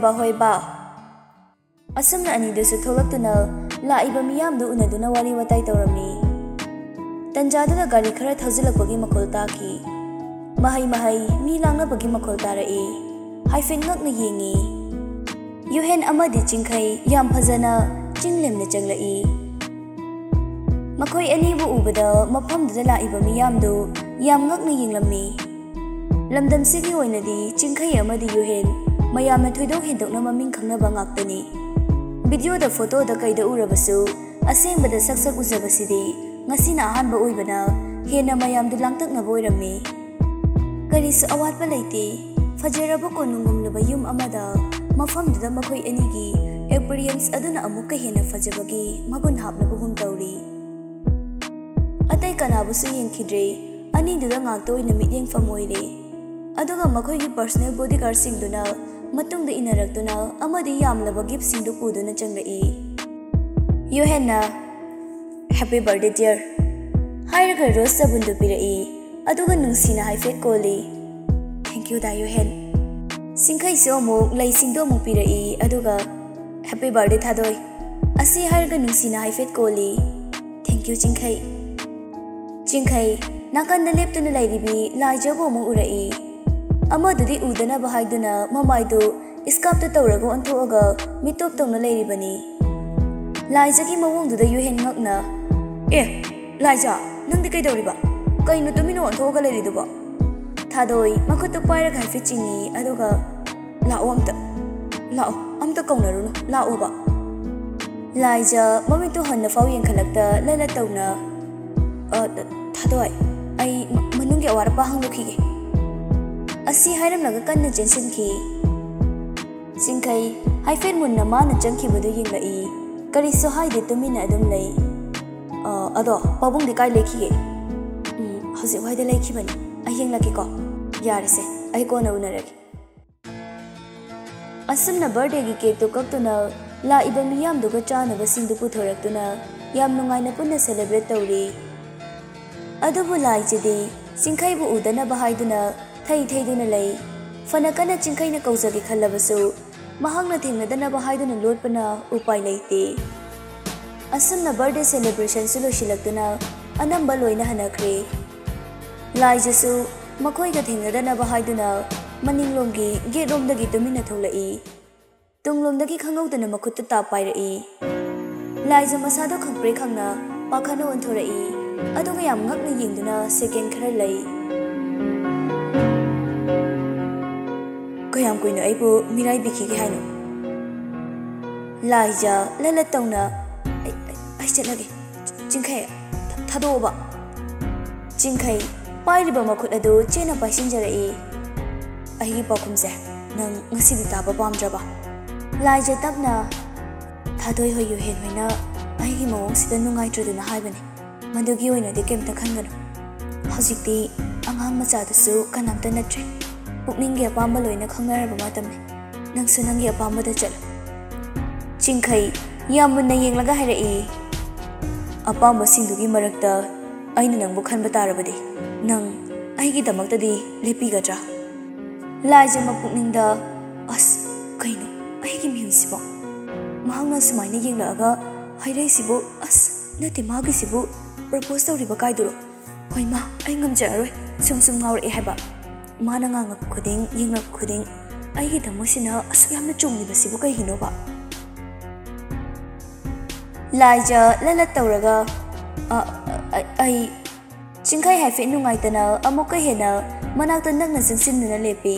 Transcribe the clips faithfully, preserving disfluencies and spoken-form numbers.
ꯕꯥ ꯍꯣꯏ ꯕꯥ꯫ ꯑꯁꯨꯝꯅ ꯑꯅꯤꯗꯨꯁꯨ ꯊꯣꯛꯂꯛꯇꯨꯅ ꯂꯥꯛꯏꯕ ꯃꯤꯌꯥꯝꯗꯨ ꯎꯅꯗꯨꯅ ꯋꯥꯔꯤ ꯋꯥꯇꯥꯏ ꯇꯧꯔꯝꯃꯤ꯫ ꯇꯟꯖꯥꯗꯨꯗ ꯒꯥꯔꯤ ꯈꯔ ꯊꯧꯖꯤꯜꯂꯛꯄꯒꯤ ꯃꯈꯣꯜ ꯇꯥꯈꯤ꯫ ꯃꯍꯩ ꯃꯍꯩ ꯃꯤ ꯂꯥꯡꯅꯕꯒꯤ ꯃꯈꯣꯜ ꯇꯥꯔꯛꯏ꯫ ꯍꯥꯏꯐꯦꯠ ꯉꯛꯅ ꯌꯦꯡꯉꯤ꯫ ꯌꯨꯍꯦꯟ ꯑꯃꯗꯤ ꯆꯤꯡꯈꯩ ꯌꯥꯝ ꯐꯖꯅ ꯆꯤꯡ ꯂꯦꯝꯅ ꯆꯪꯂꯛꯏ꯫ ꯃꯈꯣꯏ ꯑꯅꯤꯕꯨ ꯎꯕꯗ ꯃꯐꯝꯗꯨꯗ ꯂꯥꯛꯏꯕ ꯃꯤꯌꯥꯝꯗꯨ ꯌꯥꯝ ꯉꯛꯅ ꯌꯦꯡꯂꯝꯃꯤ꯫ ꯂꯝꯗꯝꯁꯤꯒꯤ ꯑꯣꯏꯅꯗꯤ ꯆꯤꯡꯈꯩ ꯑꯃꯗꯤ ꯌꯨꯍꯦꯟ ꯃꯌꯥꯝꯅ ꯊꯣꯏꯗꯣꯛ ꯍꯦꯟꯗꯣꯛꯅ ꯃꯃꯤꯡ ꯈꯪꯅꯕ ꯉꯥꯛꯇꯅꯤ꯫ ꯚꯤꯗꯤꯑꯣꯗ, ꯐꯣꯇꯣꯗ ꯀꯩꯗ ꯎꯔꯕꯁꯨ ꯑꯁꯦꯡꯕꯗ ꯁꯛ ꯁꯛ ꯎꯖꯕꯁꯤꯗꯤ ꯉꯁꯤꯅ ꯑꯍꯥꯟꯕ ꯑꯣꯏꯕꯅ ꯍꯦꯟꯅ ꯃꯌꯥꯝꯗꯨ ꯂꯥꯡꯇꯛꯅꯕ ꯑꯣꯏꯔꯝꯃꯤ꯫ ꯀꯔꯤꯁꯨ ꯑꯋꯥꯠꯄ ꯂꯩꯇꯦ꯫ ꯐꯖꯔꯕ ꯀꯣꯅꯨꯡꯒꯨꯝꯂꯕ ꯌꯨꯝ ꯑꯃꯗ ꯃꯐꯝꯗꯨꯗ ꯃꯈꯣꯏ ꯑꯅꯤꯒꯤ ꯑꯦꯄꯤꯌꯔꯦꯟꯁ ꯑꯗꯨꯅ ꯑꯃꯨꯛꯀ ꯍꯦꯟꯅ ꯐꯖꯕꯒꯤ ꯃꯒꯨꯟ ꯍꯥꯞꯅꯕꯒꯨꯝ ꯇꯧꯔꯤ꯫ ꯑꯇꯩ ꯀꯅꯥꯕꯨꯁꯨ ꯌꯦꯡꯈꯤꯗ꯭ꯔꯦ꯫ ꯑꯅꯤꯗꯨꯗ ꯉꯥꯛꯇ ꯑꯣꯏꯅ ꯃꯤꯠꯌꯦꯡꯐꯝ ꯑꯣꯏꯔꯦ꯫ ꯑꯗꯨꯒ ꯃꯈꯣꯏꯒꯤ ꯄꯔꯁꯅꯦꯜ ꯕꯣꯗꯤꯒꯥꯔꯗꯁꯤꯡꯗꯨꯅ ꯃꯇꯨꯡꯗ ꯏꯟꯅꯔꯛꯇꯨꯅ ꯑꯃꯗꯤ ꯌꯥꯝꯂꯕ ꯒꯤꯐꯁꯤꯡꯗꯨ ꯄꯨꯗꯨꯅ ꯆꯪꯂꯛꯏ꯫ ꯌꯨꯍꯦꯟꯅ "Happy birthday, dear" ꯍꯥꯏꯔꯒ ꯔꯣꯁ ꯆꯕꯨꯟꯗꯨ ꯄꯤꯔꯛꯏ, ꯑꯗꯨꯒ ꯅꯨꯡꯁꯤꯅ ꯍꯥꯏꯐꯦꯠ ꯀꯣꯜꯂꯤ꯫ "Thank you ꯗꯥ ꯌꯨꯍꯦꯟ"꯫ ꯆꯤꯡꯈꯩꯁꯨ ꯑꯃꯨꯛ ꯂꯩꯁꯤꯡꯗꯨ ꯑꯃꯨꯛ ꯄꯤꯔꯛꯏ, ꯑꯗꯨꯒ "Happy birthday ꯊꯥꯗꯣꯏ" ꯑꯁꯤ ꯍꯥꯏꯔꯒ ꯅꯨꯡꯁꯤꯅ ꯍꯥꯏꯐꯦꯠ ꯀꯣꯜꯂꯤ꯫ "Thank you ꯆꯤꯡꯈꯩ"꯫ ꯆꯤꯡꯈꯩ ꯅꯥꯀꯟꯗ ꯂꯦꯞꯇꯨꯅ ꯂꯩꯔꯤꯕꯤ ꯂꯥꯏꯖꯕꯨ ꯑꯃꯨꯛ ꯎꯔꯛꯏ꯫ ꯑꯃꯗꯨꯗꯤ ꯎꯗꯅꯕ ꯍꯥꯏꯗꯨꯅ ꯃꯃꯥꯏꯗꯨ ꯏꯁꯀꯥꯞꯇ ꯇꯧꯔꯒ ꯑꯣꯟꯊꯣꯛꯑꯒ ꯃꯤꯇꯣꯞ ꯇꯧꯅ ꯂꯩꯔꯤꯕꯅꯤ꯫ ꯂꯥꯏꯖꯒꯤ ꯃꯑꯣꯡꯗꯨꯗ ꯌꯨꯍꯦꯟ ꯉꯛꯅ, "ꯑꯦ, ꯂꯥꯏꯖ, ꯅꯪꯗꯤ ꯀꯩꯗꯧꯔꯤꯕ? ꯀꯩꯅꯣ ꯇꯨꯃꯤꯟꯅ ꯑꯣꯟꯊꯣꯛꯑꯒ ꯂꯩꯔꯤꯗꯨꯕꯣ?" ꯊꯥꯗꯣꯏ ꯃꯈꯨꯠꯇꯨ ꯄꯥꯏꯔꯒ ꯍꯥꯏꯐꯦꯠ ꯆꯤꯡꯏ, ꯑꯗꯨꯒ, "ꯂꯥꯛꯑꯣ ꯑꯝꯇ, ꯂꯥꯛꯑꯣ, ꯑꯝꯇ ꯀꯧꯅꯔꯨꯅꯨ, ꯂꯥꯛꯑꯣꯕ"꯫ ꯂꯥꯏꯖ ꯃꯃꯤꯠꯇꯨ ꯍꯟꯅ ꯐꯥꯎ ꯌꯦꯡꯈꯠꯂꯛꯇ ꯂꯠ ꯂꯠ ꯇꯧꯅ, "ꯑ, ꯊꯥꯗꯣꯏ, ꯑꯩ ꯃ-, ꯃꯅꯨꯡꯒꯤ ꯑꯋꯥꯠ ꯑꯄꯥ ꯍꯪꯗꯣꯛꯈꯤꯒꯦ" ꯑꯁꯤ ꯍꯥꯏꯔꯝꯂꯒ ꯀꯟꯅ ꯆꯦꯟꯁꯤꯟꯈꯤ꯫ ꯆꯤꯡꯈꯩ ꯍꯥꯏꯐꯦꯠ ꯃꯨꯟꯅ ꯃꯥꯅ ꯆꯪꯈꯤꯕꯗꯨ ꯌꯦꯡꯂꯛꯏ꯫ ꯀꯔꯤꯁꯨ ꯍꯥꯏꯗꯦ, ꯇꯨꯃꯤꯟꯅ ꯑꯗꯨꯝ ꯂꯩ꯫ "ꯑ, ꯑꯗꯣ ꯄꯥꯕꯨꯡꯗꯤ ꯀꯥꯏ ꯂꯩꯈꯤꯒꯦ?" "ꯎꯝ, ꯍꯧꯖꯤꯛ ꯋꯥꯏꯗ ꯂꯩꯈꯤꯕꯅꯤ꯫ ꯑꯩ ꯌꯦꯡꯂꯛꯀꯦꯀꯣ꯫ ꯌꯥꯔꯦꯁꯦ, ꯑꯩ ꯀꯣꯟꯅ ꯎꯅꯔꯒꯦ"꯫ ꯑꯁꯨꯝꯅ ꯕꯥꯔꯗꯦꯒꯤ ꯀꯦꯛꯇꯨ ꯀꯛꯇꯨꯅ ꯂꯥꯛꯏꯕ ꯃꯤꯌꯥꯝꯗꯨꯒ ꯆꯥꯅꯕꯁꯤꯡꯗꯨ ꯄꯨꯊꯣꯔꯛꯇꯨꯅ ꯌꯥꯝ ꯅꯨꯡꯉꯥꯏꯅ ꯄꯨꯟꯅ ꯁꯦꯂꯦꯕ꯭ꯔꯦꯠ ꯇꯧꯔꯤ꯫ ꯑꯗꯨꯕꯨ ꯂꯥꯏꯖꯗꯤ ꯆꯤꯡꯈꯩꯕꯨ ꯎꯗꯅꯕ ꯍꯥꯏꯗꯨꯅ ꯊꯩ ꯊꯩꯗꯨꯅ ꯂꯩ꯫ ꯐꯅ ꯀꯟꯅ ꯆꯤꯡꯈꯩꯅ ꯀꯧꯖꯒꯦ ꯈꯜꯂꯕꯁꯨ ꯃꯍꯥꯛꯅ ꯊꯦꯡꯅꯗꯅꯕ ꯍꯥꯏꯗꯨꯅ ꯂꯣꯠꯄꯅ ꯎꯄꯥꯏ ꯂꯩꯇꯦ꯫ ꯑꯁꯨꯝꯅ ꯕꯔꯊꯗꯦ ꯁꯦꯂꯦꯕ꯭ꯔꯦꯁꯟꯁꯨ ꯂꯣꯏꯁꯤꯜꯂꯛꯇꯨꯅ ꯑꯅꯝꯕ ꯂꯣꯏꯅ ꯍꯟꯅꯈ꯭ꯔꯦ꯫ ꯂꯥꯏꯖꯁꯨ ꯃꯈꯣꯏꯒ ꯊꯦꯡꯅꯗꯅꯕ ꯍꯥꯏꯗꯨꯅ ꯃꯅꯤꯡꯂꯣꯝꯒꯤ ꯒꯦꯠꯂꯣꯝꯗꯒꯤ ꯇꯨꯃꯤꯟꯅ ꯊꯣꯛꯂꯛꯏ꯫ ꯇꯨꯡꯂꯣꯝꯗꯒꯤ ꯈꯪꯍꯧꯗꯅ ꯃꯈꯨꯠꯇ ꯇꯥꯞ ꯄꯥꯏꯔꯛꯏ꯫ ꯂꯥꯏꯖ ꯃꯁꯥꯗꯣ ꯈꯪꯄ꯭ꯔꯦꯛ ꯈꯪꯅ ꯄꯥꯈꯠꯅ ꯑꯣꯟꯊꯣꯔꯛꯏ꯫ ꯑꯗꯨꯒ ꯌꯥꯝ ꯉꯛꯅ ꯌꯦꯡꯗꯨꯅ ꯁꯦꯀꯦꯟ ꯈꯔ ꯂꯩ꯫ ꯀꯌꯥꯝ ꯀꯨꯏꯅ ꯑꯩꯕꯨ ꯃꯤꯔꯥꯏꯕꯤꯈꯤꯒꯦ ꯍꯥꯏꯅꯣ? ꯂꯥꯏꯖ ꯂꯠ ꯂꯠ ꯇꯧꯅ, "ꯑꯩ, ꯑꯩ, ꯑꯩ ꯆꯠꯂꯒꯦ꯫ ꯆꯤꯡꯈꯩ, ꯊꯥꯗꯣꯛꯑꯣꯕ꯫" ꯆꯤꯡꯈꯩ ꯄꯥꯏꯔꯤꯕ ꯃꯈꯨꯠ ꯑꯗꯨ ꯆꯦꯠꯅ ꯄꯥꯏꯁꯤꯟꯖꯔꯛꯏ꯫ "ꯑꯩꯒꯤ ꯄꯥꯎꯈꯨꯝꯁꯦ ꯅꯪ ꯉꯁꯤꯗꯤ ꯇꯥꯕ ꯄꯥꯝꯗ꯭ꯔꯕ?" ꯂꯥꯏꯖ ꯇꯞꯅ, "ꯊꯥꯗꯣꯏ ꯍꯣꯏ ꯌꯨꯍꯦꯟ ꯍꯣꯏꯅ ꯑꯩꯒꯤ ꯃꯑꯣꯡꯁꯤꯗ ꯅꯨꯡꯉꯥꯏꯇ꯭ꯔꯗꯨꯅ ꯍꯥꯏꯕꯅꯤ꯫ ꯃꯗꯨꯒꯤ ꯑꯣꯏꯅꯗꯤ ꯀꯩꯝꯇ ꯈꯟꯒꯅꯨ꯫ ꯍꯧꯖꯤꯛꯇꯤ ꯑꯉꯥꯡ ꯃꯆꯥꯗꯨꯁꯨ ꯀꯅꯥꯝꯇ ꯅꯠꯇ꯭ꯔꯦ꯫ ꯄꯨꯛꯅꯤꯡꯒꯤ ꯑꯄꯥꯝꯕ ꯂꯣꯏꯅ ꯈꯪꯅꯔꯕ ꯃꯇꯝꯅꯤ꯫ ꯅꯪꯁꯨ ꯅꯪꯒꯤ ꯑꯄꯥꯝꯕꯗ ꯆꯠꯂꯨ꯫" ꯆꯤꯡꯈꯩ ꯌꯥꯝ ꯃꯨꯟꯅ ꯌꯦꯡꯂꯒ ꯍꯥꯏꯔꯛꯏ, "ꯑꯄꯥꯝꯕꯁꯤꯡꯗꯨꯒꯤ ꯃꯔꯛꯇ ꯑꯩꯅ ꯅꯪꯕꯨ ꯈꯟꯕ ꯇꯥꯔꯕꯗꯤ ꯅꯪ ꯑꯩꯒꯤꯗꯃꯛꯇꯗꯤ ꯂꯦꯞꯄꯤꯒꯗ꯭ꯔꯥ?" ꯂꯥꯏꯖ ꯃꯄꯨꯛꯅꯤꯡꯗ, "ꯑꯁ, ꯀꯩꯅꯣ ꯑꯩꯒꯤ ꯃꯤꯍꯨꯟꯁꯤꯕꯣ? ꯃꯍꯥꯛꯅ ꯁꯨꯃꯥꯏꯅ ꯌꯦꯡꯂꯛꯑꯒ ꯍꯥꯏꯔꯛꯏꯁꯤꯕꯨ, ꯑꯁ, ꯅꯠꯇꯦ, ꯃꯥꯒꯤꯁꯤꯕꯨ ꯄ꯭ꯔꯄꯣꯁ ꯇꯧꯔꯤꯕ ꯀꯥꯏꯗꯨꯔꯣ? ꯍꯣꯏ ꯃꯥ, ꯑꯩ ꯉꯝꯖꯔꯔꯣꯏ, ꯁꯨꯝ ꯁꯨꯝ ꯉꯥꯎꯔꯛꯑꯦ ꯍꯥꯏꯕ꯫ ꯃꯥꯅ ꯉꯥꯡꯉꯛꯄ ꯈꯨꯗꯤꯡ, ꯌꯦꯡꯂꯛꯄ ꯈꯨꯗꯤꯡ ꯑꯩꯒꯤ ꯊꯃꯣꯏꯁꯤꯅ ꯑꯁꯨꯛ ꯌꯥꯝꯅ ꯆꯣꯡꯂꯤꯕꯁꯤꯕꯨ ꯀꯩꯒꯤꯅꯣꯕ?" ꯂꯥꯏꯖ ꯂꯠ ꯂꯠ ꯇꯧꯔꯒ, "ꯑ, ꯑ, ꯑꯩ," ꯆꯤꯡꯈꯩ ꯍꯥꯏꯐꯦꯠ ꯅꯨꯡꯉꯥꯏꯇꯅ ꯑꯃꯨꯛꯀ ꯍꯦꯟꯅ ꯃꯅꯥꯛꯇ ꯅꯛꯅ ꯆꯪꯁꯤꯟꯗꯨꯅ ꯂꯦꯞꯄꯤ꯫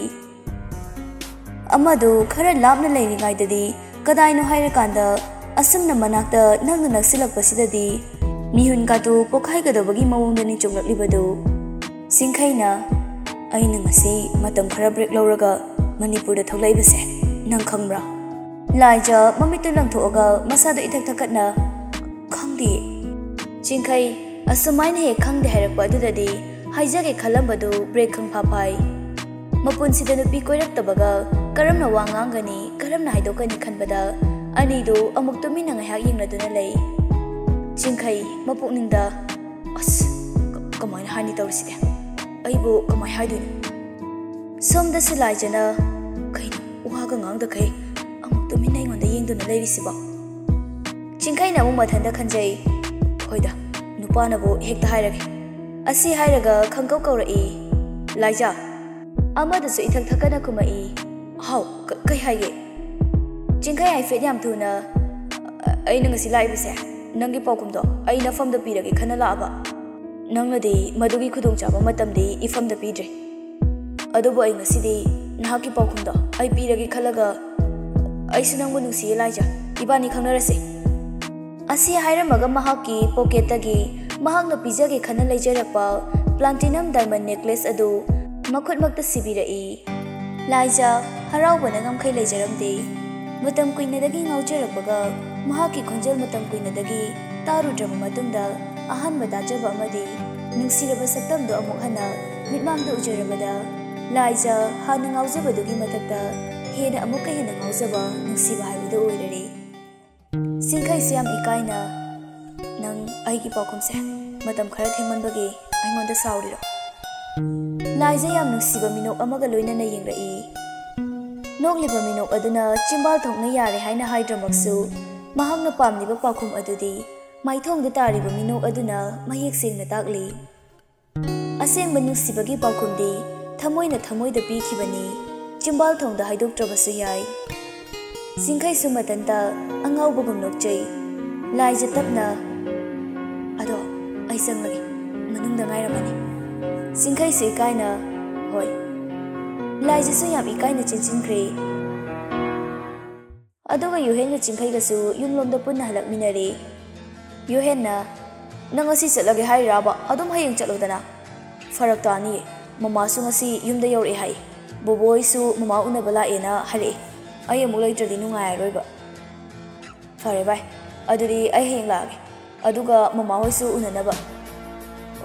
ꯑꯃꯗꯨ ꯈꯔ ꯂꯥꯞꯅ ꯂꯩꯔꯤꯉꯩꯗꯗꯤ ꯀꯗꯥꯏꯅꯣ ꯍꯥꯏꯔꯀꯥꯟꯗ ꯑꯁꯨꯝꯅ ꯃꯅꯥꯛꯇ ꯅꯛꯅ ꯅꯛꯁꯤꯜꯂꯛꯄꯁꯤꯗꯗꯤ ꯃꯤꯍꯨꯟ ꯀꯥꯇꯨ ꯄꯣꯛꯈꯥꯏꯒꯗꯕꯒꯤ ꯃꯑꯣꯡꯗꯅꯤ ꯆꯣꯡꯂꯛꯂꯤꯕꯗꯨ꯫ ꯆꯤꯡꯈꯩꯅ, "ꯑꯩꯅ ꯉꯁꯤ ꯃꯇꯝ ꯈꯔ ꯕ꯭ꯔꯦꯛ ꯂꯧꯔꯒ ꯃꯅꯤꯄꯨꯔꯗ ꯊꯣꯛꯂꯛꯏꯕꯁꯦ ꯅꯪ ꯈꯪꯕ꯭ꯔꯥ?" ꯂꯥꯏꯖ ꯃꯃꯤꯠꯇꯨ ꯂꯪꯊꯣꯛꯑꯒ ꯃꯁꯥꯗꯨ ꯏꯊꯛ ꯊꯛꯀꯠꯅ, "ꯈꯪꯗꯦ꯫" ꯆꯤꯡꯈꯩ ꯑꯁꯨꯃꯥꯏꯅ ꯍꯦꯛ "ꯈꯪꯗꯦ" ꯍꯥꯏꯔꯛꯄ ꯑꯗꯨꯗꯗꯤ ꯍꯥꯏꯖꯒꯦ ꯈꯜꯂꯝꯕꯗꯨ ꯕ꯭ꯔꯦꯛ ꯈꯪꯐꯥ ꯐꯥꯏ꯫ ꯃꯄꯨꯟꯁꯤꯗ ꯅꯨꯄꯤ ꯀꯣꯏꯔꯛꯇꯕꯒ ꯀꯔꯝꯅ ꯋꯥ ꯉꯥꯡꯒꯅꯤ, ꯀꯔꯝꯅ ꯍꯥꯏꯗꯣꯛꯀꯅꯤ ꯈꯟꯕꯗ ꯑꯅꯤꯗꯨ ꯑꯃꯨꯛ ꯇꯨꯃꯤꯟꯅ ꯉꯥꯏꯍꯥꯛ ꯌꯦꯡꯅꯗꯨꯅ ꯂꯩ꯫ ꯆꯤꯡꯈꯩ ꯃꯄꯨꯛꯅꯤꯡꯗ, "ꯑꯁ, ꯀ-, ꯀꯃꯥꯏꯅ ꯍꯥꯏꯅꯤ ꯇꯧꯔꯤꯁꯤꯗꯤ? ꯑꯩꯕꯨ ꯀꯃꯥꯏꯅ ꯍꯥꯏꯗꯣꯏꯅꯣ?" ꯁꯣꯝꯗꯁꯨ ꯂꯥꯏꯖꯅ, "ꯀꯩꯅꯣ, ꯋꯥꯒ ꯉꯥꯡꯗꯈꯩ ꯃꯤꯅ ꯑꯩꯉꯣꯟꯗ ꯌꯦꯡꯗꯨꯅ ꯂꯩꯔꯤꯁꯤꯕꯣ? ꯆꯤꯡꯈꯩꯅ ꯑꯃꯨꯛ ꯃꯊꯟꯇ ꯈꯟꯖꯩ, "ꯍꯣꯏꯗ, ꯅꯨꯄꯥꯅꯕꯨ ꯍꯦꯛꯇ ꯍꯥꯏꯔꯒꯦ"꯫ ꯑꯁꯤ ꯍꯥꯏꯔꯒ ꯈꯪꯀꯧ ꯀꯧꯔꯛꯏ, "ꯂꯥꯏꯖꯥ!" ꯑꯃꯗꯨꯁꯨ ꯏꯊꯛ ꯊꯛꯀꯅ ꯈꯨꯝꯃꯛꯏ, "ꯍꯥꯎ, ꯀ-, ꯀꯩ ꯍꯥꯏꯒꯦ?" ꯆꯤꯡꯈꯩ ꯍꯥꯏꯐꯦꯠ ꯌꯥꯝ ꯊꯨꯅ, "ꯑ-, ꯑꯩꯅ ꯉꯁꯤ ꯂꯥꯛꯏꯕꯁꯦ, ꯅꯪꯒꯤ ꯄꯥꯎꯈꯨꯝꯗꯣ ꯑꯩ ꯅꯐꯝꯗ ꯄꯤꯔꯒꯦ ꯈꯟꯅ ꯂꯥꯛꯑꯕ꯫ ꯅꯪꯅꯗꯤ ꯃꯗꯨꯒꯤ ꯈꯨꯗꯣꯡꯆꯥꯕ ꯃꯇꯝꯗꯤ ꯏꯐꯝꯗ ꯄꯤꯗ꯭ꯔꯦ꯫ ꯑꯗꯨꯕꯨ ꯑꯩ ꯉꯁꯤꯗꯤ ꯅꯍꯥꯛꯀꯤ ꯄꯥꯎꯈꯨꯝꯗꯣ ꯑꯩ ꯄꯤꯔꯒꯦ ꯈꯜꯂꯒ ꯑꯩꯁꯨ ꯅꯪꯕꯨ ꯅꯨꯡꯁꯤꯌꯦ ꯂꯥꯏꯖꯥ꯫ ꯏꯕꯥꯅꯤ ꯈꯪꯅꯔꯁꯦ"꯫ ꯑꯁꯤ ꯍꯥꯏꯔꯝꯃꯒ ꯃꯍꯥꯛꯀꯤ ꯄꯣꯀꯦꯠꯇꯒꯤ ꯃꯍꯥꯛꯅ ꯄꯤꯖꯒꯦ ꯈꯟꯅ ꯂꯩꯖꯔꯛꯄ platinum diamond necklace ꯑꯗꯨ ꯃꯈꯨꯠꯃꯛꯇ ꯁꯤꯕꯤꯔꯛꯏ꯫ ꯂꯥꯏꯖꯥ ꯍꯔꯥꯎꯕꯅ ꯉꯝꯈꯩ ꯂꯩꯖꯔꯝꯗꯦ꯫ ꯃꯇꯝ ꯀꯨꯏꯅꯗꯒꯤ ꯉꯥꯎꯖꯔꯛꯄꯒ ꯃꯍꯥꯛꯀꯤ ꯈꯣꯟꯖꯦꯜ ꯃꯇꯝ ꯀꯨꯏꯅꯗꯒꯤ ꯇꯥꯔꯨꯗ꯭ꯔꯕ ꯃꯇꯨꯡꯗ ꯑꯍꯥꯟꯕ ꯇꯥꯖꯕ ꯑꯃꯗꯤ ꯅꯨꯡꯁꯤꯔꯕ ꯁꯛꯇꯝꯗꯨ ꯑꯃꯨꯛ ꯍꯟꯅ ꯃꯤꯠꯃꯥꯡꯗ ꯎꯖꯔꯕꯗ ꯂꯥꯏꯖꯥ ꯍꯥꯟꯅ ꯉꯥꯎꯖꯕꯗꯨꯒꯤ ꯃꯊꯛꯇ ꯍꯦꯟꯅ ꯑꯃꯨꯛꯀ ꯍꯦꯟꯅ ꯉꯥꯎꯖꯕ ꯅꯨꯡꯁꯤꯕ ꯍꯥꯏꯕꯗꯨ ꯑꯣꯏꯔꯔꯦ꯫ ꯆꯤꯡꯈꯩꯁꯨ ꯌꯥꯝ ꯏꯀꯥꯏꯅ, "ꯅꯪ ꯑꯩꯒꯤ ꯄꯥꯎꯈꯨꯝꯁꯦ ꯃꯇꯝ ꯈꯔ ꯊꯦꯡꯃꯟꯕꯒꯤ ꯑꯩꯉꯣꯟꯗ ꯁꯥꯎꯔꯤꯔꯣ?" ꯂꯥꯏꯖꯥ ꯌꯥꯝ ꯅꯨꯡꯁꯤꯕ ꯃꯤꯅꯣꯛ ꯑꯃꯒ ꯂꯣꯏꯅꯅ ꯌꯦꯡꯂꯛꯏ꯫ ꯅꯣꯛꯂꯤꯕ ꯃꯤꯅꯣꯛ ꯑꯗꯨꯅ ꯆꯤꯝꯕꯥꯜ ꯊꯣꯛꯅ ꯌꯥꯔꯦ ꯍꯥꯏꯅ ꯍꯥꯏꯗ꯭ꯔꯃꯛꯁꯨ, ꯃꯍꯥꯛꯅ ꯄꯥꯝꯂꯤꯕ ꯄꯥꯎꯈꯨꯝ ꯑꯗꯨꯗꯤ ꯃꯥꯏꯊꯣꯡꯗ ꯇꯥꯔꯤꯕ ꯃꯤꯅꯣꯛ ꯑꯗꯨꯅ ꯃꯌꯦꯛ ꯁꯦꯡꯅ ꯇꯥꯛꯂꯤ꯫ ꯑꯁꯦꯡꯕ ꯅꯨꯡꯁꯤꯕꯒꯤ ꯄꯥꯎꯈꯨꯝꯗꯤ ꯊꯃꯣꯏꯅ ꯊꯃꯣꯏꯗ ꯄꯤꯈꯤꯕꯅꯤ, ꯆꯤꯝꯕꯥꯜ ꯊꯣꯡꯗ ꯍꯥꯏꯗꯣꯛꯇ꯭ꯔꯕꯁꯨ ꯌꯥꯏ꯫ ꯆꯤꯡꯈꯩꯁꯨ ꯃꯊꯟꯇ ꯑꯉꯥꯎꯕꯒꯨꯝ ꯅꯣꯛꯆꯩ꯫ ꯂꯥꯏꯖꯥ ꯇꯞꯅ, "ꯑꯗꯣ ꯑꯩ ꯆꯪꯂꯒꯦ, ꯃꯅꯨꯡꯗ ꯉꯥꯏꯔꯝꯃꯅꯤ"꯫ ꯆꯤꯡꯈꯩꯁꯨ ꯏꯀꯥꯏꯅ, "ꯍꯣꯏ"꯫ ꯂꯥꯏꯖꯥꯁꯨ ꯌꯥꯝ ꯏꯀꯥꯏꯅ ꯆꯦꯟꯁꯤꯟꯈ꯭ꯔꯦ꯫ ꯑꯗꯨꯒ ꯌꯨꯍꯦꯟꯒ ꯆꯤꯡꯈꯩꯒꯁꯨ ꯌꯨꯝꯂꯣꯝꯗ ꯄꯨꯟꯅ ꯍꯜꯂꯛꯃꯤꯟꯅꯔꯦ꯫ ꯌꯨꯍꯦꯟꯅ, "ꯅꯪ ꯉꯁꯤ ꯆꯠꯂꯒꯦ ꯍꯥꯏꯔꯤꯔꯥꯕ? ꯑꯗꯨꯝ ꯍꯌꯦꯡ ꯆꯠꯂꯣꯗꯅ"꯫ "ꯐꯔꯛ ꯇꯥꯅꯤꯌꯦ꯫ ꯃꯃꯥꯁꯨ ꯉꯁꯤ ꯌꯨꯝꯗ ꯌꯧꯔꯛꯑꯦ ꯍꯥꯏ꯫ ꯕꯣꯕꯣ ꯍꯣꯏꯁꯨ ꯃꯃꯥ ꯎꯅꯕ ꯂꯥꯛꯑꯦꯅ ꯍꯥꯏꯔꯛꯑꯦ꯫ ꯑꯩ ꯑꯃꯨꯛ ꯂꯩꯇ꯭ꯔꯗꯤ ꯅꯨꯡꯉꯥꯏꯔꯔꯣꯏꯕ"꯫ "ꯐꯔꯦ ꯚꯥꯏ, ꯑꯗꯨꯗꯤ ꯑꯩ ꯍꯌꯦꯡ ꯂꯥꯛꯑꯒꯦ꯫ ꯑꯗꯨꯒ ꯃꯃꯥ ꯍꯣꯏꯁꯨ ꯎꯅꯅꯕ"꯫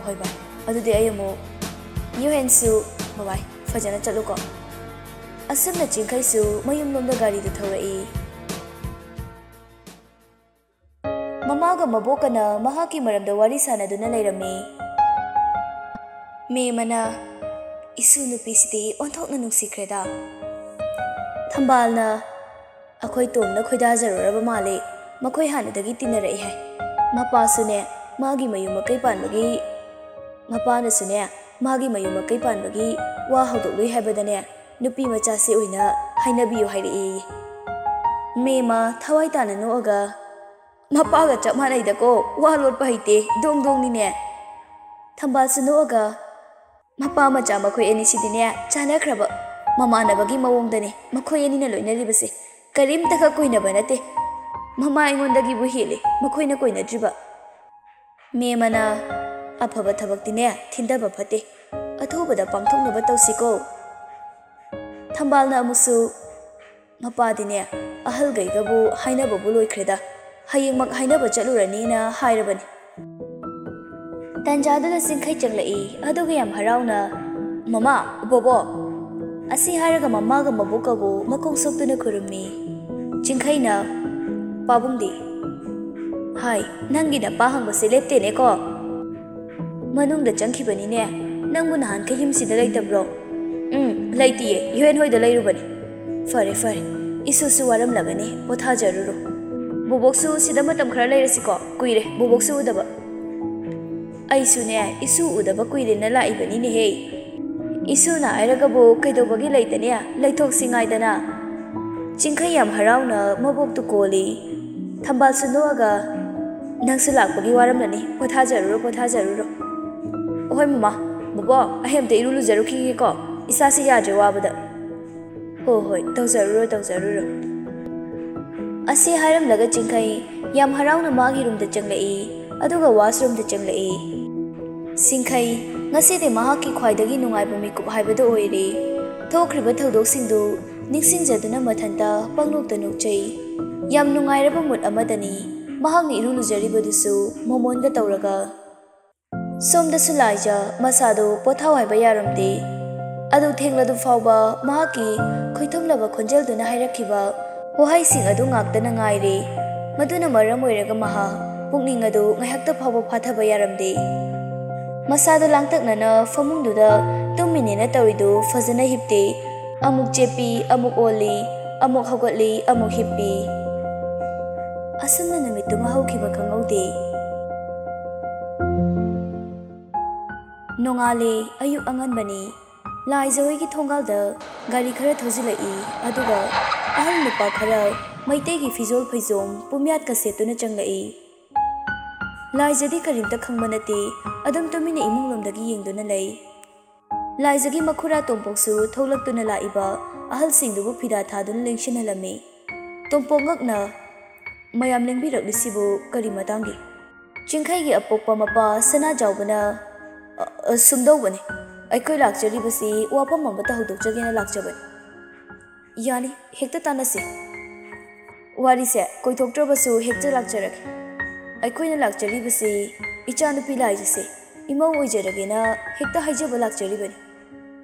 "ꯍꯣꯏ ꯚꯥꯏ, ꯑꯗꯨꯗꯤ ꯑꯩ ꯑꯃꯨꯛ"꯫ ꯌꯨꯍꯦꯟꯁꯨ, "ꯕꯕꯥꯏ, ꯐꯖꯅ ꯆꯠꯂꯨꯀꯣ"꯫ ꯑꯁꯨꯝꯅ ꯆꯤꯡꯈꯩꯁꯨ ꯃꯌꯨꯝꯂꯣꯝꯗ ꯒꯥꯔꯤꯗꯨ ꯊꯧꯔꯛꯏ꯫ ꯃꯃꯥꯒ ꯃꯕꯣꯛꯀꯅ ꯃꯍꯥꯛꯀꯤ ꯃꯔꯝꯗ ꯋꯥꯔꯤ ꯁꯥꯟꯅꯗꯨꯅ ꯂꯩꯔꯝꯃꯤ꯫ ꯃꯦꯃꯅ, "ꯏꯁꯨ ꯅꯨꯄꯤꯁꯤꯗꯤ ꯑꯣꯟꯊꯣꯛꯅ ꯅꯨꯡꯁꯤꯈ꯭ꯔꯦꯗ"꯫ ꯊꯝꯕꯥꯜꯅ, ꯑꯩꯈꯣꯏ ꯇꯣꯝꯅ ꯈꯣꯏꯗꯥꯖꯔꯨꯔꯕ ꯃꯥꯜꯂꯦ꯫ ꯃꯈꯣꯏ ꯍꯥꯟꯅꯗꯒꯤ ꯇꯤꯟꯅꯔꯛꯏ ꯍꯥꯏ꯫ ꯃꯄꯥꯁꯨꯅꯦ, ꯃꯥꯒꯤ ꯃꯌꯨꯝ ꯃꯀꯩ ꯄꯥꯟꯕꯒꯤ, ꯃꯄꯥꯅꯁꯨꯅꯦ, ꯃꯥꯒꯤ ꯃꯌꯨꯝ ꯃꯀꯩ ꯄꯥꯟꯕꯒꯤ ꯋꯥ ꯍꯧꯗꯣꯛꯂꯨꯏ ꯍꯥꯏꯕꯗꯅꯦ, ꯅꯨꯄꯤ ꯃꯆꯥꯁꯦ ꯑꯣꯏꯅ ꯍꯥꯏꯅꯕꯤꯌꯨ ꯍꯥꯏꯔꯛꯑꯦꯌꯦ꯫ ꯃꯦꯃ ꯊꯋꯥꯏ ꯇꯥꯅ ꯅꯣꯛꯑꯒ, "ꯃꯄꯥꯒ ꯆꯞ ꯃꯥꯟꯅꯩꯗꯀꯣ, ꯋꯥ ꯂꯣꯠꯄ ꯍꯩꯇꯦ, ꯗꯣꯡ ꯗꯣꯡꯅꯤꯅꯦ"꯫ ꯊꯝꯕꯥꯜꯁꯨ ꯅꯣꯛꯑꯒ, "ꯃꯄꯥ ꯃꯆꯥ ꯃꯈꯣꯏ ꯑꯅꯤꯁꯤꯗꯤꯅꯦ, ꯆꯥꯟꯅꯈ꯭ꯔꯕ ꯃꯃꯥꯟꯅꯕꯒꯤ ꯃꯑꯣꯡꯗꯅꯦ ꯃꯈꯣꯏ ꯑꯅꯤꯅ ꯂꯣꯏꯅꯔꯤꯕꯁꯦ꯫ ꯀꯔꯤꯝꯇꯈꯛ ꯀꯣꯏꯅꯕ ꯅꯠꯇꯦ꯫ ꯃꯃꯥ ꯑꯩꯉꯣꯟꯗꯒꯤꯕꯨ ꯍꯦꯜꯂꯦ ꯃꯈꯣꯏꯅ ꯀꯣꯏꯅꯗ꯭ꯔꯤꯕ"꯫ ꯃꯦꯃꯅ, "ꯑꯐꯕ ꯊꯕꯛꯇꯤꯅꯦ ꯊꯤꯟꯊꯕ ꯐꯠꯇꯦ, ꯑꯊꯨꯕꯗ ꯄꯥꯡꯊꯣꯛꯅꯕ ꯇꯧꯁꯤꯀꯣ"꯫ ꯊꯝꯕꯥꯜꯅ ꯑꯃꯨꯛꯁꯨ, "ꯃꯄꯥꯗꯤꯅꯦ, ꯑꯍꯜꯈꯩꯒꯕꯨ ꯍꯥꯏꯅꯕꯕꯨ ꯂꯣꯏꯈ꯭ꯔꯦꯗ, ꯍꯌꯦꯡꯃꯛ ꯍꯥꯏꯅꯕ ꯆꯠꯂꯨꯔꯅꯤꯅ ꯍꯥꯏꯔꯕꯅꯤ"꯫ ꯇꯟꯖꯥꯗꯨꯗ ꯆꯤꯡꯈꯩ ꯆꯪꯂꯛꯏ, ꯑꯗꯨꯒ ꯌꯥꯝ ꯍꯔꯥꯎꯅ, "ꯃꯃꯥ, ꯕꯣꯕꯣ"꯫ ꯑꯁꯤ ꯍꯥꯏꯔꯒ ꯃꯃꯥꯒ ꯃꯕꯣꯛꯀꯕꯨ ꯃꯈꯣꯡ ꯁꯣꯛꯇꯨꯅ ꯈꯨꯔꯨꯝꯃꯤ꯫ ꯆꯤꯡꯈꯩꯅ, "ꯄꯥꯕꯨꯡꯗꯤ?" "ꯍꯥꯏ, ꯅꯪꯒꯤ ꯅꯄꯥ ꯍꯪꯕꯁꯦ ꯂꯦꯞꯇꯦꯅꯦꯀꯣ"꯫ "ꯃꯅꯨꯡꯗ ꯆꯪꯈꯤꯕꯅꯤꯅꯦ꯫ ꯅꯪꯕꯨ ꯅꯍꯥꯟꯈꯩ ꯌꯨꯝꯁꯤꯗ ꯂꯩꯇꯕ꯭ꯔꯣ?" "ꯎꯝ, ꯂꯩꯇꯤꯌꯦ, ꯌꯨꯍꯦꯟ ꯍꯣꯏꯗ ꯂꯩꯔꯨꯕꯅꯦ"꯫ "ꯐꯔꯦ, ꯐꯔꯦ꯫ ꯏꯁꯨꯁꯨ ꯋꯥꯔꯝꯂꯒꯅꯤ, ꯄꯣꯊꯥꯖꯔꯨꯔꯣ"꯫ "ꯕꯣꯕꯣꯛꯁꯨ ꯁꯤꯗ ꯃꯇꯝ ꯈꯔ ꯂꯩꯔꯁꯤꯀꯣ, ꯀꯨꯏꯔꯦ ꯕꯣꯕꯣꯛꯁꯨ ꯎꯗꯕ"꯫ "ꯑꯩꯁꯨꯅꯦ, ꯏꯁꯨ ꯎꯗꯕ ꯀꯨꯏꯔꯦꯅ ꯂꯥꯛꯏꯕꯅꯤꯅꯦꯍꯦ"꯫ "ꯏꯁꯨꯅ ꯍꯥꯏꯔꯒꯕꯨ ꯀꯩꯗꯧꯕꯒꯤ ꯂꯩꯇꯅꯤ? ꯂꯩꯊꯣꯛꯁꯤ ꯉꯥꯏꯗꯅ"꯫ ꯆꯤꯡꯈꯩ ꯌꯥꯝ ꯍꯔꯥꯎꯅ ꯃꯕꯣꯛꯇꯨ ꯀꯣꯜꯂꯤ꯫ ꯊꯝꯕꯥꯜꯁꯨ ꯅꯣꯛꯑꯒ, "ꯅꯪꯁꯨ ꯂꯥꯛꯄꯒꯤ ꯋꯥꯔꯝꯂꯅꯤ, ꯄꯣꯊꯥꯖꯔꯨꯔꯣ, ꯄꯣꯊꯥꯖꯔꯨꯔꯣ"꯫ "ꯑꯍꯣꯏ ꯃꯃꯥ, ꯕꯣꯕꯣ, ꯑꯩ ꯑꯝꯇ ꯏꯔꯨ ꯂꯨꯖꯔꯨꯈꯤꯒꯦꯀꯣ, ꯏꯁꯥꯁꯤ ꯌꯥꯗ꯭ꯔꯦ ꯋꯥꯕꯗ"꯫ "ꯍꯣ ꯍꯣꯏ, ꯇꯧꯖꯔꯨꯔꯣ, ꯇꯧꯖꯔꯨꯔꯣ"꯫ ꯑꯁꯤ ꯍꯥꯏꯔꯝꯂꯒ ꯆꯤꯡꯈꯩ ꯌꯥꯝ ꯍꯔꯥꯎꯅ ꯃꯥꯒꯤ ꯔꯨꯝꯗ ꯆꯪꯂꯛꯏ, ꯑꯗꯨꯒ ꯋꯥꯁꯔꯨꯝꯗ ꯆꯪꯂꯛꯏ꯫ ꯆꯤꯡꯈꯩ ꯉꯁꯤꯗꯤ ꯃꯍꯥꯛꯀꯤ ꯈ꯭ꯋꯥꯏꯗꯒꯤ ꯅꯨꯡꯉꯥꯏꯕ ꯃꯤꯀꯨꯞ ꯍꯥꯏꯕꯗꯨ ꯑꯣꯏꯔꯦ꯫ ꯊꯣꯛꯈ꯭ꯔꯤꯕ ꯊꯧꯗꯣꯛꯁꯤꯡꯗꯨ ꯅꯤꯡꯁꯤꯡꯖꯗꯨꯅ ꯃꯊꯟꯇ ꯄꯪꯅꯣꯛꯇ ꯅꯣꯛꯆꯩ꯫ ꯌꯥꯝ ꯅꯨꯡꯉꯥꯏꯔꯕ ꯃꯨꯠ ꯑꯃꯗꯅꯤ ꯃꯍꯥꯛꯅ ꯏꯔꯨ ꯂꯨꯖꯔꯤꯕꯗꯨꯁꯨ ꯃꯣꯃꯣꯟꯒ ꯇꯧꯔꯒ꯫ ꯁꯣꯝꯗꯁꯨ ꯂꯥꯏꯖ ꯃꯁꯥꯗꯨ ꯄꯣꯊꯥꯎ ꯍꯥꯏꯕ ꯌꯥꯔꯝꯗꯦ꯫ ꯑꯗꯨ ꯊꯦꯡꯂꯗꯨ ꯐꯥꯎꯕ ꯃꯍꯥꯛꯀꯤ ꯈꯣꯏꯊꯨꯝꯂꯕ ꯈꯣꯟꯖꯦꯜꯗꯨꯅ ꯍꯥꯏꯔꯛꯈꯤꯕ ꯋꯥꯍꯩꯁꯤꯡ ꯑꯗꯨ ꯉꯥꯛꯇꯅ ꯉꯥꯏꯔꯦ꯫ ꯃꯗꯨꯅ ꯃꯔꯝ ꯑꯣꯏꯔꯒ ꯃꯍꯥꯛ ꯄꯨꯛꯅꯤꯡ ꯑꯗꯨ ꯉꯥꯏꯍꯥꯛꯇ ꯐꯥꯎꯕ ꯐꯥꯊꯕ ꯌꯥꯔꯝꯗꯦ꯫ ꯃꯁꯥꯗꯨ ꯂꯥꯡꯇꯛꯅꯅ ꯐꯃꯨꯡꯗꯨꯗ ꯇꯨꯝꯃꯤꯅꯦꯅ ꯇꯧꯔꯤꯗꯨ ꯐꯖꯅ ꯍꯤꯞꯇꯦ꯫ ꯑꯃꯨꯛ ꯆꯦꯞꯄꯤ, ꯑꯃꯨꯛ ꯑꯣꯜꯂꯤ꯫ ꯑꯃꯨꯛ ꯍꯧꯒꯠꯂꯤ, ꯑꯃꯨꯛ ꯍꯤꯞꯄꯤ꯫ ꯑꯁꯨꯝꯅ ꯅꯨꯃꯤꯠꯇꯨꯃ ꯍꯧꯈꯤꯕ ꯈꯪꯍꯧꯗꯦ꯫ ꯅꯣꯡꯉꯥꯜꯂꯦ, ꯑꯌꯨꯛ ꯑꯉꯟꯕꯅꯤ꯫ ꯂꯥꯏꯖ ꯍꯣꯏꯒꯤ ꯊꯣꯡꯒꯥꯜꯗ ꯒꯥꯔꯤ ꯈꯔ ꯊꯧꯖꯤꯜꯂꯛꯏ, ꯑꯗꯨꯒ ꯑꯍꯜ ꯅꯨꯄꯥ ꯈꯔ ꯃꯩꯇꯩꯒꯤ ꯐꯤꯖꯣꯜ ꯐꯩꯖꯣꯝ ꯄꯨꯝꯌꯥꯠꯀ ꯁꯦꯠꯇꯨꯅ ꯆꯪꯂꯛꯏ꯫ ꯂꯥꯏꯖꯗꯤ ꯀꯔꯤꯝꯇ ꯈꯪꯕ ꯅꯠꯇꯦ, ꯑꯗꯨꯝ ꯇꯨꯃꯤꯟꯅ ꯏꯃꯨꯡꯂꯣꯝꯗꯒꯤ ꯌꯦꯡꯗꯨꯅ ꯂꯩ꯫ ꯂꯥꯏꯖꯒꯤ ꯃꯈꯨꯔꯥ ꯇꯣꯝꯄꯣꯛꯁꯨ ꯊꯣꯛꯂꯛꯇꯨꯅ ꯂꯥꯛꯏꯕ ꯑꯍꯜꯁꯤꯡꯗꯨꯕꯨ ꯐꯤꯗꯥ ꯊꯥꯗꯨꯅ ꯂꯦꯡꯁꯤꯟꯍꯜꯂꯝꯃꯤ꯫ ꯇꯣꯝꯄꯣꯛ ꯉꯛꯅ, "ꯃꯌꯥꯝ ꯂꯦꯡꯕꯤꯔꯛꯂꯤꯁꯤꯕꯨ ꯀꯔꯤ ꯃꯇꯥꯡꯒꯤ?" ꯆꯤꯡꯈꯩꯒꯤ ꯑꯄꯣꯛꯄ ꯃꯄꯥ ꯁꯅꯥꯖꯥꯎꯕꯅ, "ꯑ, ꯑ, ꯁꯨꯝꯗꯧꯕꯅꯤ, ꯑꯩꯈꯣꯏ ꯂꯥꯛꯆꯔꯤꯕꯁꯤ ꯋꯥꯐꯝ ꯑꯃꯇ ꯍꯧꯗꯣꯛꯆꯒꯦꯅ ꯂꯥꯛꯆꯕꯅꯤ꯫" "ꯌꯥꯅꯤ, ꯍꯦꯛꯇ ꯇꯥꯟꯅꯁꯤ꯫ ꯋꯥꯔꯤꯁꯦ ꯀꯣꯏꯊꯣꯛꯇ꯭ꯔꯕꯁꯨ ꯍꯦꯛꯇ ꯂꯥꯛꯆꯔꯒꯦ꯫ ꯑꯩꯈꯣꯏꯅ ꯂꯥꯛꯆꯔꯤꯕꯁꯤ ꯏꯆꯥꯅꯨꯄꯤ ꯂꯥꯏꯖꯁꯦ ꯏꯃꯧ ꯑꯣꯏꯖꯔꯒꯦꯅ ꯍꯦꯛꯇ ꯍꯥꯏꯖꯕ ꯂꯥꯛꯆꯔꯤꯕꯅꯤ꯫"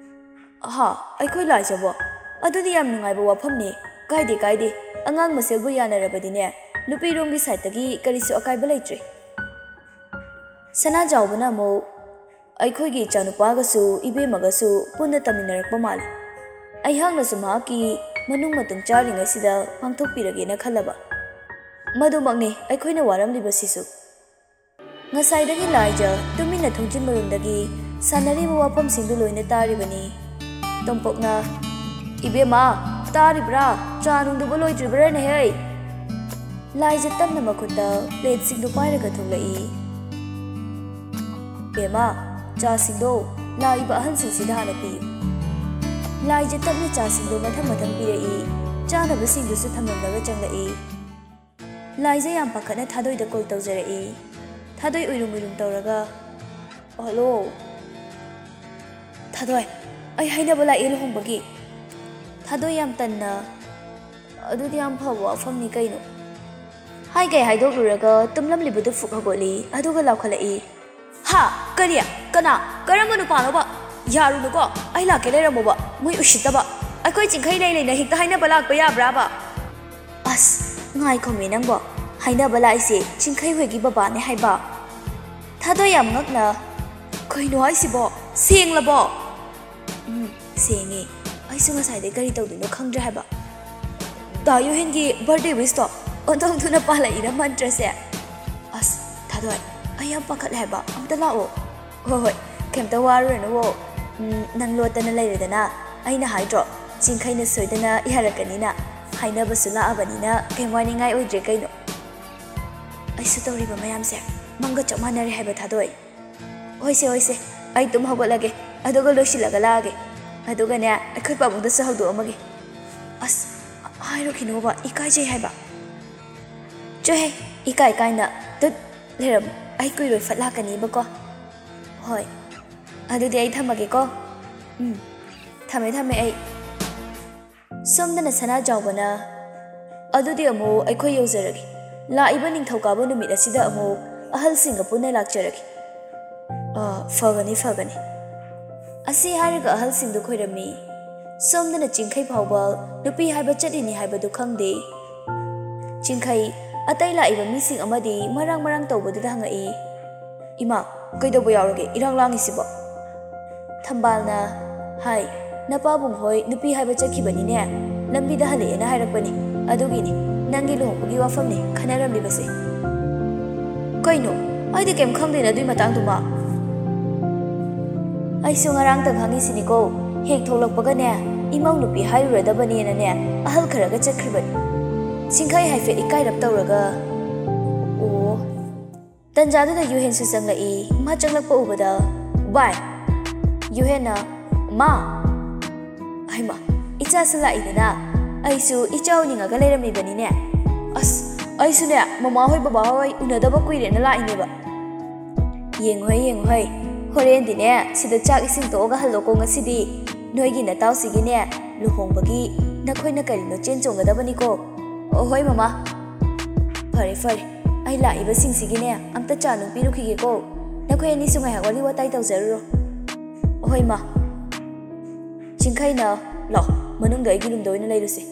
"ꯑꯍꯥ, ꯑꯩꯈꯣꯏ ꯂꯥꯏꯖꯕꯣ? ꯑꯗꯨꯗꯤ ꯌꯥꯝ ꯅꯨꯡꯉꯥꯏꯕ ꯋꯥꯐꯝꯅꯤ꯫ ꯀꯥꯏꯗꯦ, ꯀꯥꯏꯗꯦ꯫ ꯑꯉꯥꯡ ꯃꯁꯦꯜꯕꯨ ꯌꯥꯅꯔꯕꯗꯤꯅꯦ, ꯅꯨꯄꯤꯔꯣꯝꯒꯤ ꯁꯥꯏꯠꯇꯒꯤ ꯀꯔꯤꯁꯨ ꯑꯀꯥꯏꯕ ꯂꯩꯇ꯭ꯔꯦ꯫" ꯁꯅꯥꯖꯥꯎꯕꯅ ꯑꯃꯨꯛ, "ꯑꯩꯈꯣꯏꯒꯤ ꯏꯆꯥꯅꯨꯄꯥꯒꯁꯨ ꯏꯕꯦꯝꯃꯒꯁꯨ ꯄꯨꯟꯅ ꯇꯝꯃꯤꯟꯅꯔꯛꯄ ꯃꯥꯜꯂꯤ꯫ ꯑꯩꯍꯥꯛꯅꯁꯨ ꯃꯍꯥꯛꯀꯤ ꯃꯅꯨꯡ ꯃꯇꯨꯡ ꯆꯥꯔꯤꯉꯩꯁꯤꯗ ꯄꯥꯡꯊꯣꯛꯄꯤꯔꯒꯦꯅ ꯈꯜꯂꯕ꯫ ꯃꯗꯨꯃꯛꯅꯤ ꯑꯩꯈꯣꯏꯅ ꯋꯥꯔꯝꯂꯤꯕꯁꯤꯁꯨ꯫" ꯉꯁꯥꯏꯗꯒꯤ ꯂꯥꯏꯖ ꯇꯨꯃꯤꯟꯅ ꯊꯣꯡꯖꯤꯟ ꯃꯔꯨꯝꯗꯒꯤ ꯁꯥꯟꯅꯔꯤꯕ ꯋꯥꯐꯝꯁꯤꯡꯗꯨ ꯂꯣꯏꯅ ꯇꯥꯔꯤꯕꯅꯤ꯫ ꯇꯣꯝꯄꯣꯛꯅ, "ꯏꯕꯦꯝꯃ, ꯇꯥꯔꯤꯕ꯭ꯔꯥ? ꯆꯥ ꯅꯨꯡꯗꯨꯕꯨ ꯂꯣꯏꯗ꯭ꯔꯤꯕ꯭ꯔꯥꯅꯦꯍꯦ?" ꯂꯥꯏꯖ ꯇꯞꯅ ꯃꯈꯨꯠꯇ ꯄ꯭ꯂꯦꯠꯁꯤꯡꯗꯨ ꯄꯥꯏꯔꯒ ꯊꯣꯛꯂꯛꯏ꯫ "ꯕꯦꯝꯃ, ꯆꯥꯁꯤꯡꯗꯣ ꯂꯥꯛꯏꯕ ꯑꯍꯜꯁꯤꯡꯁꯤꯗ ꯍꯥꯟꯅ ꯄꯤꯌꯨ꯫" ꯂꯥꯏꯖ ꯇꯞꯅ ꯆꯥꯁꯤꯡꯗꯣ ꯃꯊꯪ ꯃꯊꯪ ꯄꯤꯔꯛꯏ꯫ ꯆꯥꯅꯕꯁꯤꯡꯗꯨꯁꯨ ꯊꯝꯂꯝꯂꯒ ꯆꯪꯂꯛꯏ꯫ ꯂꯥꯏꯖ ꯌꯥꯝ ꯄꯥꯈꯠꯅ ꯊꯥꯗꯣꯏꯗ ꯀꯣꯜ ꯇꯧꯖꯔꯛꯏ꯫ ꯊꯥꯗꯣꯏ ꯎꯏꯔꯨꯝ ꯎꯏꯔꯨꯝ ꯇꯧꯔꯒ, "ꯍꯜꯂꯣ, ꯊꯥꯗꯣꯏ, ꯑꯩ ꯍꯥꯏꯅꯕ ꯂꯥꯛꯑꯦ ꯂꯨꯍꯣꯡꯕꯒꯤ꯫" ꯊꯥꯗꯣꯏ ꯌꯥꯝ ꯇꯟꯅ, "ꯑꯗꯨꯗꯤ ꯌꯥꯝ ꯐꯕ ꯋꯥꯐꯝꯅꯤ ꯀꯩꯅꯣ꯫" ꯍꯥꯏꯒꯩ ꯍꯥꯏꯗꯣꯛꯂꯨꯔꯒ ꯇꯨꯝꯂꯝꯂꯤꯕꯗꯨ ꯐꯨꯛ ꯍꯧꯒꯠꯂꯤ, ꯑꯗꯨꯒ ꯂꯥꯎꯈꯠꯂꯛꯏ, "ꯍꯥ? ꯀꯔꯤ? ꯀꯅꯥ? ꯀꯔꯝꯕ ꯅꯨꯄꯥꯅꯣꯕ? ꯌꯥꯔꯨꯅꯨꯀꯣ, ꯑꯩ ꯂꯥꯛꯀꯦ ꯂꯩꯔꯝꯃꯣꯕ, ꯃꯣꯏ ꯎꯁꯤꯠꯇꯕ꯫ ꯑꯩꯈꯣꯏ ꯆꯤꯡꯈꯩ ꯂꯩ ꯂꯩꯅ ꯍꯦꯛꯇ ꯍꯥꯏꯅꯕ ꯂꯥꯛꯄ ꯌꯥꯕ꯭ꯔꯥꯕ?" "ꯑꯁ, ꯉꯥꯏꯈꯣꯃꯤ ꯅꯪꯕꯣ, ꯍꯥꯏꯅꯕ ꯂꯥꯛꯏꯁꯦ ꯆꯤꯡꯈꯩ ꯍꯣꯏꯒꯤ ꯕꯕꯥꯅꯦ ꯍꯥꯏꯕ꯫" ꯊꯥꯗꯣꯏ ꯌꯥꯝ ꯉꯛꯅ, "ꯀꯩꯅꯣ ꯍꯥꯏꯁꯤꯕꯣ? ꯁꯦꯡꯂꯕꯣ?" "ꯎꯝ, ꯁꯦꯡꯉꯦ꯫ ꯑꯩꯁꯨ ꯉꯁꯥꯏꯗꯩ ꯀꯔꯤ ꯇꯧꯗꯣꯏꯅꯣ ꯈꯪꯗ꯭ꯔꯦ ꯍꯥꯏꯕ꯫" ꯇꯥ ꯌꯨꯍꯦꯟꯒꯤ ꯕꯥꯔꯗꯦ ꯋꯤꯁꯇꯣ ꯑꯣꯟꯊꯣꯛꯇꯨꯅ ꯄꯥꯜꯂꯛꯏꯔ ꯃꯟꯇ꯭ꯔꯁꯦ꯫ ꯑꯁ, ꯊꯥꯗꯣꯏ, ꯑꯩ ꯌꯥꯝ ꯄꯥꯈꯠꯂꯦ ꯍꯥꯏꯕ, ꯑꯝꯇ ꯂꯥꯛꯑꯣ꯫ ꯍꯣꯏ ꯍꯣꯏ, ꯀꯩꯝꯇ ꯋꯥꯔꯨꯔꯅꯨꯋꯣ꯫ ꯎꯝ, ꯅꯪ ꯂꯣꯠꯇꯅ ꯂꯩꯔꯦꯗꯅ꯫ ꯑꯩꯅ ꯍꯥꯏꯗ꯭ꯔꯣ, ꯆꯤꯡꯈꯩꯅ ꯁꯣꯏꯗꯅ ꯌꯥꯔꯛꯀꯅꯤꯅ꯫ ꯍꯥꯏꯅꯕꯁꯨ ꯂꯥꯛꯑꯕꯅꯤꯅ ꯀꯩꯝ ꯋꯥꯅꯤꯡꯉꯥꯏ ꯑꯣꯏꯗ꯭ꯔꯦ ꯀꯩꯅꯣ꯫ ꯑꯩꯁꯨ ꯇꯧꯔꯤꯕ ꯃꯌꯥꯝꯁꯦ ꯃꯪꯒ ꯆꯞ ꯃꯥꯟꯅꯔꯦ ꯍꯥꯏꯕ, ꯊꯥꯗꯣꯏ꯫ ꯍꯣꯏꯁꯦ ꯍꯣꯏꯁꯦ, ꯑꯩ ꯇꯨꯝ ꯍꯧꯒꯠꯂꯒꯦ, ꯑꯗꯨꯒ ꯂꯣꯏꯁꯤꯜꯂꯒ ꯂꯥꯛꯑꯒꯦ꯫ ꯑꯗꯨꯒꯅꯦ, ꯑꯩꯈꯣꯏ ꯄꯥꯕꯨꯡꯗꯁꯨ ꯍꯧꯗꯣꯛꯑꯝꯃꯒꯦ꯫ ꯑꯁ, ꯍꯥꯏꯔꯨꯈꯤꯅꯣꯕ, ꯏꯀꯥꯏꯖꯩ ꯍꯥꯏꯕ꯫ ꯆꯣꯍꯦ, ꯏꯀꯥꯏ ꯀꯥꯏꯅ꯫ ꯇꯨꯠ, ꯂꯩꯔꯝꯃꯨ, ꯑꯩ ꯀꯨꯏꯔꯣꯏ, ꯐꯠ ꯂꯥꯛꯀꯅꯤꯕꯀꯣ꯫ ꯍꯣꯏ, ꯑꯗꯨꯗꯤ ꯑꯩ ꯊꯝꯃꯒꯦꯀꯣ꯫ ꯎꯝ, ꯊꯝꯃꯦ ꯊꯝꯃꯦ ꯑꯩ꯫ ꯁꯣꯝꯗꯅ ꯁꯅꯥꯖꯥꯎꯕꯅ, "ꯑꯗꯨꯗꯤ ꯑꯃꯨꯛ ꯑꯩꯈꯣꯏ ꯌꯧꯖꯔꯒꯦ꯫ ꯂꯥꯛꯏꯕ ꯅꯤꯡꯊꯧꯀꯥꯕ ꯅꯨꯃꯤꯠ ꯑꯁꯤꯗ ꯑꯃꯨꯛ ꯑꯍꯜꯁꯤꯡꯒ ꯄꯨꯟꯅ ꯂꯥꯛꯆꯔꯒꯦ꯫" "ꯑ, ꯐꯒꯅꯤ, ꯐꯒꯅꯤ꯫" ꯑꯁꯤ ꯍꯥꯏꯔꯒ ꯑꯍꯜꯁꯤꯡꯗꯨ ꯈꯣꯏꯔꯝꯃꯤ꯫ ꯁꯣꯝꯗꯅ ꯆꯤꯡꯈꯩ ꯐꯥꯎꯕ ꯅꯨꯄꯤ ꯍꯥꯏꯕ ꯆꯠꯂꯤꯅꯤ ꯍꯥꯏꯕꯗꯨ ꯈꯪꯗꯦ꯫ ꯆꯤꯡꯈꯩ, ꯑꯇꯩ ꯂꯥꯛꯏꯕ ꯃꯤꯁꯤꯡ ꯑꯃꯗꯤ ꯃꯔꯥꯡ ꯃꯔꯥꯡ ꯇꯧꯕꯗꯨꯗ ꯍꯪꯉꯛꯏ, "ꯏꯃꯥ, ꯀꯩꯗꯧꯕ ꯌꯥꯎꯔꯒꯦ ꯏꯔꯥꯡ ꯂꯥꯡꯉꯤꯁꯤꯕꯣ?" ꯊꯝꯕꯥꯜꯅ, "ꯍꯥꯏ, ꯅꯄꯥꯕꯨꯡ ꯍꯣꯏ ꯅꯨꯄꯤ ꯍꯥꯏꯕ ꯆꯠꯈꯤꯕꯅꯤꯅꯦ, ꯂꯝꯕꯤꯗ ꯍꯜꯂꯛꯑꯦꯅ ꯍꯥꯏꯔꯛꯄꯅꯤ꯫ ꯑꯗꯨꯒꯤꯅꯤ, ꯅꯪꯒꯤ ꯂꯨꯍꯣꯡꯕꯒꯤ ꯋꯥꯐꯝꯅꯤ ꯈꯟꯅꯔꯝꯂꯤꯕꯁꯦ꯫" "ꯀꯩꯅꯣ? ꯑꯩꯗꯤ ꯀꯩꯝ ꯈꯪꯗꯦꯅ ꯑꯗꯨꯏ ꯃꯇꯥꯡꯗꯨꯃ꯫" "ꯑꯩꯁꯨ ꯉꯔꯥꯡꯇ ꯈꯪꯉꯤꯁꯤꯅꯤꯀꯣ, ꯍꯦꯛ ꯊꯣꯛꯂꯛꯄꯒꯅꯦ, ꯏꯃꯧ ꯅꯨꯄꯤ ꯍꯥꯏꯔꯨꯔꯗꯕꯅꯦꯅꯅꯦ, ꯑꯍꯜ ꯈꯔꯒ ꯆꯠꯈ꯭ꯔꯤꯕꯅꯤ꯫" ꯆꯤꯡꯈꯩ ꯍꯥꯏꯐꯦꯠ ꯏꯀꯥꯏꯔꯞ ꯇꯧꯔꯒ, "ꯑꯣ꯫" ꯇꯟꯖꯥꯗꯨꯗ ꯌꯨꯍꯦꯟꯁꯨ ꯆꯪꯂꯛꯏ꯫ ꯃꯥ ꯆꯪꯂꯛꯄ ꯎꯕꯗ, "ꯚꯥꯏ!" ꯌꯨꯍꯦꯟꯅ, "ꯃꯥ!" "ꯍꯩꯃꯥ, ꯏꯆꯥꯁꯨ ꯂꯥꯛꯏꯗꯅ꯫ ꯑꯩꯁꯨ ꯏꯆꯥ ꯎꯅꯤꯡꯉꯒ ꯂꯩꯔꯝꯃꯤꯕꯅꯤꯅꯦ꯫" "ꯑꯁ, ꯑꯩꯁꯨꯅꯦ, ꯃꯃꯥ ꯍꯣꯏ ꯕꯕꯥ ꯍꯣꯏ ꯎꯅꯗꯕ ꯀꯨꯏꯔꯦꯅ ꯂꯥꯛꯏꯅꯦꯕ꯫" "ꯌꯦꯡꯉꯨꯍꯩ, ꯌꯦꯡꯉꯨꯍꯩ, ꯍꯣꯔꯦꯟꯗꯤꯅꯦ, ꯁꯤꯗ ꯆꯥꯛ ꯏꯁꯤꯡ ꯇꯣꯛꯑꯒ ꯍꯜꯂꯣꯀꯣ ꯉꯁꯤꯗꯤ꯫ ꯅꯣꯏꯒꯤ ꯅꯇꯥꯎꯁꯤꯒꯤꯅꯦ, ꯂꯨꯍꯣꯡꯕꯒꯤ ꯅꯈꯣꯏꯅ ꯀꯔꯤꯅꯣ ꯆꯦꯟ ꯆꯣꯡꯒꯗꯕꯅꯤꯀꯣ꯫" "ꯑꯣ, ꯍꯣꯏ ꯃꯃꯥ꯫" "ꯐꯔꯦ, ꯐꯔꯦ, ꯑꯩ ꯂꯥꯛꯏꯕꯁꯤꯡꯁꯤꯒꯤꯅꯦ, ꯑꯝꯇ ꯆꯥ ꯅꯨꯡ ꯄꯤꯔꯨꯈꯤꯒꯦꯀꯣ꯫ ꯅꯈꯣꯏ ꯑꯅꯤꯁꯨ ꯉꯥꯏꯍꯥꯛ ꯋꯥꯔꯤ ꯋꯥꯇꯥꯏ ꯇꯧꯖꯔꯨꯔꯣ꯫" "ꯍꯣꯏ ꯃꯥ꯫" ꯆꯤꯡꯈꯩꯅ, "ꯂꯥꯛꯑꯣ, ꯃꯅꯨꯡꯗ ꯑꯩꯒꯤ ꯔꯨꯝꯗ ꯑꯣꯏꯅ ꯂꯩꯔꯨꯁꯦ꯫